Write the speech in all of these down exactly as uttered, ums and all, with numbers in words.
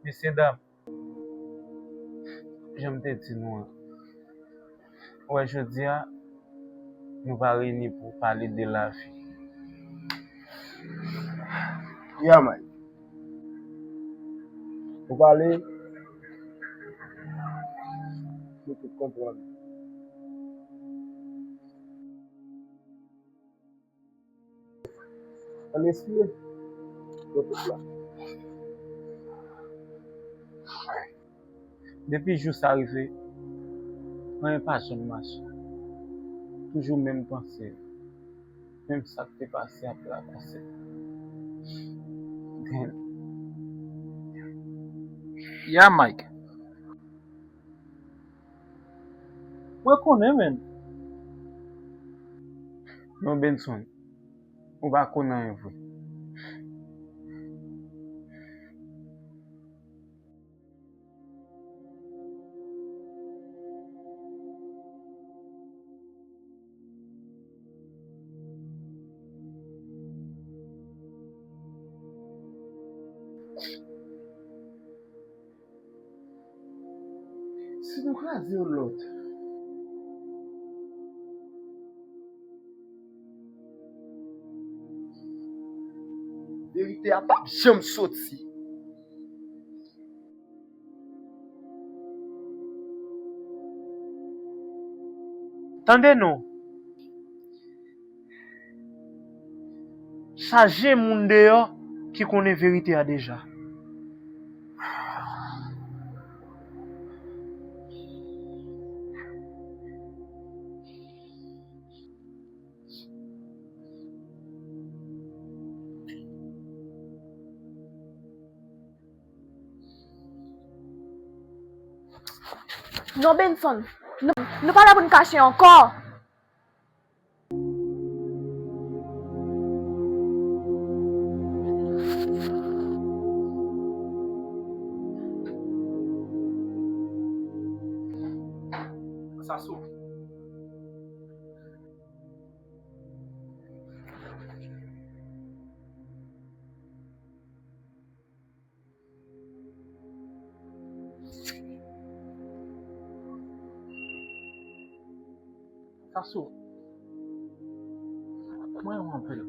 Mesye dam, jan m te di nou an, ou wè jodi a, nou pa reyini pou pale de lavi. Ya, Mike. Ou pale, nou tout konprann. Ann espere. Yo tout la. Depi jou sa rive, anyen pa janm mache. Toujou menm panse. Menm sa k te pase ap travèse. Damn. Ya, Mike. Mwen konnen, menn. Non, Benson, ou pa konn anyen vre. Si nou kraze yon lòt, verite a p ap janm soti. Tande non. Chaje moun deyò ki konnen verite a deja. Non, Benson, nou, nou pa la pou n kache ankò. Sasou. Sasou, mwen renmen w anpil.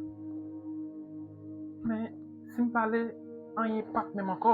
Men, si m pale, anyen p ap menm ankò.